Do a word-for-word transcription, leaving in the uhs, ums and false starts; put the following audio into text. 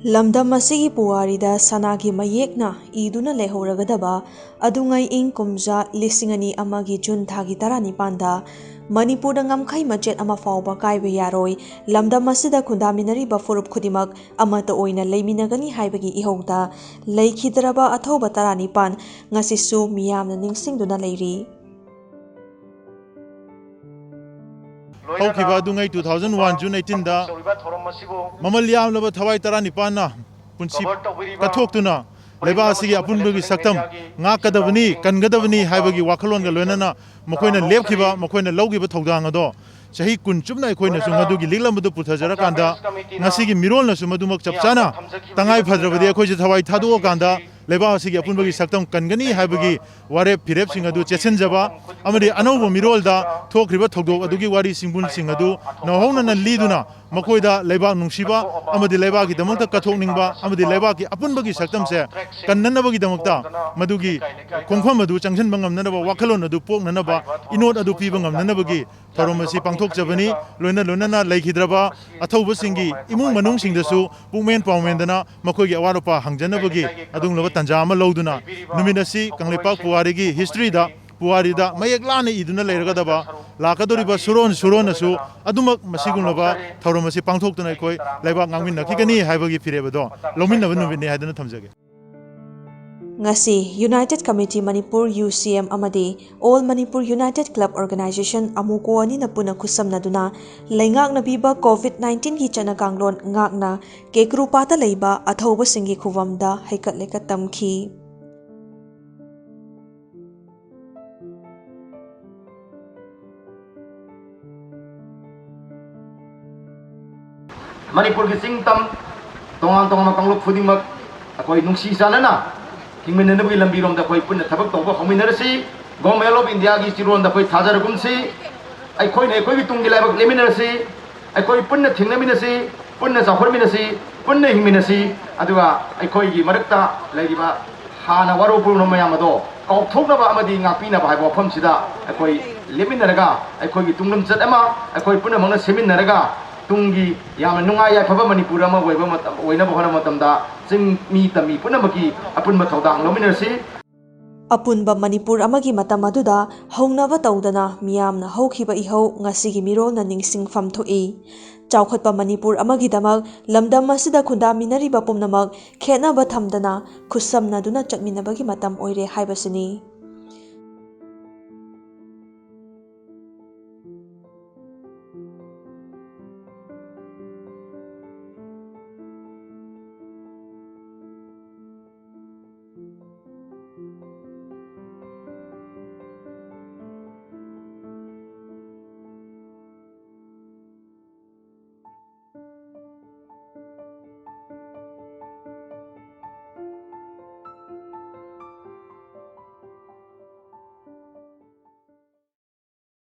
ꯂꯝꯗꯝ ꯑꯁꯤꯒꯤ ꯄꯨꯋꯥꯔꯤꯗ ꯁꯅꯥꯒꯤ ꯃꯌꯦꯛꯅ ꯏꯗꯨꯅ ꯂꯩꯍꯧꯔꯒꯗꯕ ꯑꯗꯨꯉꯩ ꯏꯪ ꯀꯨꯝꯖꯥ ꯂꯤꯁꯤꯡ ꯑꯅꯤ ꯑꯃꯒꯤ ꯖꯨꯟ ꯊꯥꯒꯤ ꯇꯔꯥꯅꯤꯄꯥꯟꯗ ꯃꯅꯤꯄꯨꯔꯗ ꯉꯝꯈꯩ ꯃꯆꯦꯠ ꯑꯃ ꯐꯥꯎꯕ ꯀꯥꯏꯕ ꯌꯥꯔꯣꯏ, ꯂꯝꯗꯝ ꯑꯁꯤꯗ ꯈꯨꯟꯗꯥꯃꯤꯟꯅꯔꯤꯕ ꯐꯨꯔꯨꯞ ꯈꯨꯗꯤꯡꯃꯛ ꯑꯃꯠꯇ ꯑꯣꯏꯅ ꯂꯩꯃꯤꯟꯅꯒꯅꯤ ꯍꯥꯏꯕꯒꯤ ꯏꯍꯧꯗ ꯂꯩꯈꯤꯗ꯭ꯔꯕ ꯑꯊꯧꯕ ꯇꯔꯥꯅꯤꯄꯥꯟ ꯉꯁꯤꯁꯨ ꯃꯤꯌꯥꯝꯅ ꯅꯤꯡꯁꯤꯡꯗꯨꯅ ꯂꯩꯔꯤ꯫ ꯍꯧꯈꯤꯕ ꯑꯗꯨꯉꯩ two thousand one June eighteen ꯗ ꯃꯃꯜ ꯌꯥꯝꯂꯕ ꯊꯋꯥꯏ ꯇꯔꯥꯅꯤꯄꯥꯟꯅ ꯄꯨꯟꯁꯤ ꯀꯠꯊꯣꯛꯇꯨꯅ ꯂꯩꯕꯥꯛ ꯑꯁꯤꯒꯤ ꯑꯄꯨꯟꯕꯒꯤ ꯁꯛꯇꯝ ꯉꯥꯛꯀꯗꯕꯅꯤ, ꯀꯟꯒꯗꯕꯅꯤ ꯍꯥꯏꯕꯒꯤ ꯋꯥꯈꯜꯂꯣꯟꯒ ꯂꯣꯏꯅꯅ ꯃꯈꯣꯏꯅ ꯂꯦꯞꯈꯤꯕ, ꯃꯈꯣꯏꯅ ꯂꯧꯈꯤꯕ ꯊꯧꯗꯥꯡ ꯑꯗꯣ ꯆꯍꯤ ꯀꯨꯟ ꯆꯨꯞꯅ ꯑꯩꯈꯣꯏꯅꯁꯨ ꯃꯗꯨꯒꯤ ꯂꯤꯛꯂꯝ ꯑꯗꯨ ꯄꯨꯊꯖꯔꯀꯥꯟꯗ ꯉꯁꯤꯒꯤ ꯃꯤꯔꯣꯜꯅꯁꯨ ꯃꯗꯨꯃꯛ ꯆꯞ ꯆꯥꯅ ꯇꯉꯥꯏ ꯐꯗ꯭ꯔꯕꯗꯤ ꯑꯩꯈꯣꯏꯁꯦ ꯊꯋꯥꯏ ꯊꯥꯗꯣꯛꯑꯀꯥꯟꯗ ꯂꯩꯕꯥꯛ ꯑꯁꯤꯒꯤ ꯑꯄꯨꯟꯕꯒꯤ ꯁꯛꯇꯝ ꯀꯟꯒꯅꯤ ꯍꯥꯏꯕꯒꯤ ꯋꯥꯔꯦꯞ ꯐꯤꯔꯦꯞꯁꯤꯡ ꯑꯗꯨ ꯆꯦꯠꯁꯤꯟꯖꯕ ꯑꯃꯗꯤ ꯑꯅꯧꯕ ꯃꯤꯔꯣꯜꯗ ꯊꯣꯛꯈ꯭ꯔꯤꯕ ꯊꯧꯗꯣꯛ ꯑꯗꯨꯒꯤ ꯋꯥꯔꯤ ꯁꯤꯡꯕꯨꯜꯁꯤꯡ ꯑꯗꯨ ꯅꯧꯍꯧꯅꯅ ꯂꯤꯗꯨꯅ ꯃꯈꯣꯏꯗ ꯂꯩꯕꯥꯛ ꯅꯨꯡꯁꯤꯕ ꯑꯃꯗꯤ ꯂꯩꯕꯥꯛꯀꯤꯗꯃꯛꯇ ꯀꯠꯊꯣꯛꯅꯤꯡꯕ ꯑꯃꯗꯤ ꯂꯩꯕꯥꯛꯀꯤ ꯑꯄꯨꯟꯕꯒꯤ ꯁꯛꯇꯝꯁꯦ ꯀꯟꯅꯅꯕꯒꯤꯗꯃꯛꯇ ꯃꯗꯨꯒꯤ ꯈꯣꯡꯐꯝ ꯑꯗꯨ ꯆꯪꯁꯤꯟꯕ ꯉꯝꯅꯅꯕ, ꯋꯥꯈꯜꯂꯣꯟ ꯑꯗꯨ ꯄꯣꯛꯅꯅꯕ, ꯏꯅꯣꯠ ꯑꯗꯨ ꯄꯤꯕ ꯉꯝꯅꯅꯕꯒꯤ ꯊꯧꯔꯝ ꯑꯁꯤ ꯄꯥꯡꯊꯣꯛꯆꯕꯅꯤ꯫ ꯂꯣꯏꯅ ꯂꯣꯏꯅꯅ ꯂꯩꯈꯤꯗ꯭ꯔꯕ ꯑꯊꯧꯕꯁꯤꯡꯒꯤ ꯏꯃꯨꯡ ꯃꯅꯨꯡꯁꯤꯡꯗꯁꯨ ꯄꯨꯛꯃꯦꯟ ꯄꯥꯎꯃꯦꯟꯗꯅ ꯃꯈꯣꯏꯒꯤ ꯑꯋꯥꯠ ꯑꯄꯥ ꯍꯪꯖꯅꯕꯒꯤ ꯑꯗꯨꯒꯨꯝꯂꯕ ꯇꯥꯟꯖꯥ ꯑꯃ ꯂꯧꯗꯨꯅ ꯅꯨꯃꯤꯠ ꯑꯁꯤ ꯀꯪꯂꯩꯄꯥꯛ ꯄꯨꯋꯥꯔꯤꯒꯤ history ꯗ, ꯄꯨꯋꯥꯔꯤꯗ ꯃꯌꯦꯛ ꯂꯥꯅ ꯏꯗꯨꯅ ꯂꯩꯔꯒꯗꯕ ꯂꯥꯛꯀꯗꯧꯔꯤꯕ ꯁꯨꯔꯣꯟ ꯁꯨꯔꯣꯟꯅꯁꯨ ꯑꯗꯨꯃꯛ ꯃꯁꯤꯒꯨꯝꯂꯕ ꯊꯧꯔꯝ ꯑꯁꯤ ꯄꯥꯡꯊꯣꯛꯇꯨꯅ ꯑꯩꯈꯣꯏ ꯂꯩꯕꯥꯛ ꯉꯥꯛꯃꯤꯟꯅꯈꯤꯒꯅꯤ ꯍꯥꯏꯕꯒꯤ ꯐꯤꯔꯦꯞ ꯑꯗꯣ ꯂꯧꯃꯤꯟꯅꯕ ꯅꯨꯃꯤꯠꯅꯤ ꯍꯥꯏꯗꯨꯅ ꯊꯝꯖꯒꯦ꯫ ꯉꯁꯤ United Committee Manipur, U C M, ꯑꯃꯗꯤ All Manipur United Club Organisation, ꯑꯃꯨꯀꯣ ꯑꯅꯤꯅ ꯄꯨꯟꯅ ꯈꯨꯠꯁꯝꯅꯗꯨꯅ ꯂꯩꯉꯥꯛꯅ ꯄꯤꯕ COVID nineteen ꯒꯤ ꯆꯠꯅ ꯀꯥꯡꯂꯣꯟ ꯉꯥꯛꯅ ꯀꯦꯀ꯭ꯔꯨꯄꯥꯠꯇ ꯂꯩꯕ ꯑꯊꯧꯕꯁꯤꯡꯒꯤ ꯈꯨꯕꯝꯗ ꯍꯩꯀꯠ ꯂꯩꯀꯠ ꯇꯝꯈꯤ꯫ ꯃꯅꯤꯄꯨꯔꯒꯤ ꯆꯤꯡ ꯇꯝ, ꯇꯣꯉꯥꯟ ꯇꯣꯉꯥꯟꯕ ꯀꯥꯡꯂꯨꯞ ꯈꯨꯗꯤꯡꯃꯛ ꯑꯩꯈꯣꯏ ꯅꯨꯡꯁꯤ ꯆꯥꯟꯅꯅ ꯍꯤꯡꯃꯤꯟꯅꯅꯕꯒꯤ ꯂꯝꯕꯤꯔꯣꯝꯗ ꯑꯩꯈꯣꯏ ꯄꯨꯟꯅ ꯊꯕꯛ ꯇꯧꯕ ꯍꯧꯃꯤꯟꯅꯔꯁꯤ꯫ Government of India ꯒꯤ ꯆꯤꯔꯣꯟꯗ ꯑꯩꯈꯣꯏ ꯊꯥꯖꯔꯒꯨꯝꯁꯤ꯫ ꯑꯩꯈꯣꯏꯅ ꯑꯩꯈꯣꯏꯒꯤ ꯇꯨꯡꯒꯤ ꯂꯩꯕꯥꯛ ꯂꯦꯞꯃꯤꯟꯅꯔꯁꯤ꯫ ꯑꯩꯈꯣꯏ ꯄꯨꯟꯅ ꯊꯦꯡꯅꯃꯤꯟꯅꯁꯤ, ꯄꯨꯟꯅ ꯆꯥꯎꯈꯠꯃꯤꯟꯅꯁꯤ, ꯄꯨꯟꯅ ꯍꯤꯡꯃꯤꯟꯅꯁꯤ꯫ ꯑꯗꯨꯒ ꯑꯩꯈꯣꯏꯒꯤ ꯃꯔꯛꯇ ꯂꯩꯔꯤꯕ ꯍꯥꯟꯅ ꯋꯥꯔꯧ ꯄꯨꯔꯧꯅꯕ ꯃꯌꯥꯝ ꯑꯗꯣ ꯀꯥꯎꯊꯣꯛꯅꯕ ꯑꯃꯗꯤ ꯉꯥꯛꯄꯤꯅꯕ ꯍꯥꯏꯕ ꯋꯥꯐꯝꯁꯤꯗ ꯑꯩꯈꯣꯏ ꯂꯦꯞꯃꯤꯟꯅꯔꯒ ꯑꯩꯈꯣꯏꯒꯤ ꯇꯨꯡꯂꯝꯆꯠ ꯑꯃ ꯑꯩꯈꯣꯏ ꯄꯨꯝꯅꯃꯛꯅ ꯁꯦꯝꯃꯤꯟꯅꯔꯒ ꯇꯨꯡꯒꯤ ꯌꯥꯝꯅ ꯅꯨꯡꯉꯥꯏ ꯌꯥꯏꯐꯕ ꯃꯅꯤꯄꯨꯔ ꯑꯃ ꯑꯣꯏꯕ ꯃꯇꯝ, ꯑꯣꯏꯅꯕ ꯍꯣꯠꯅꯕ ꯃꯇꯝꯗ ꯆꯤꯡ ꯃꯤ ꯇꯝꯃꯤ ꯄꯨꯝꯅꯃꯛꯀꯤ ꯑꯄꯨꯟꯕ ꯊꯧꯗꯥꯡ ꯂꯧꯃꯤꯟꯅꯁꯤ꯫ ꯑꯄꯨꯟꯕ ꯃꯅꯤꯄꯨꯔ ꯑꯃꯒꯤ ꯃꯇꯝ ꯑꯗꯨꯗ ꯍꯧꯅꯕ ꯇꯧꯗꯅ ꯃꯤꯌꯥꯝꯅ ꯍꯧꯈꯤꯕ ꯏꯍꯧ ꯉꯁꯤꯒꯤ ꯃꯤꯔꯣꯜꯅ ꯅꯤꯡꯁꯤꯡꯐꯝ ꯊꯣꯛꯏ꯫ ꯆꯥꯎꯈꯠꯄ ꯃꯅꯤꯄꯨꯔ ꯑꯃꯒꯤꯗꯃꯛ ꯂꯝꯗꯝ ꯑꯁꯤꯗ ꯈꯨꯟꯗꯥꯃꯤꯟꯅꯔꯤꯕ ꯄꯨꯝꯅꯃꯛ ꯈꯦꯠꯅꯕ ꯊꯝꯗꯅ ꯈꯨꯠꯁꯝꯅꯗꯨꯅ ꯆꯠꯃꯤꯟꯅꯕꯒꯤ ꯃꯇꯝ ꯑꯣꯏꯔꯦ ꯍꯥꯏꯕꯁꯤꯅꯤ꯫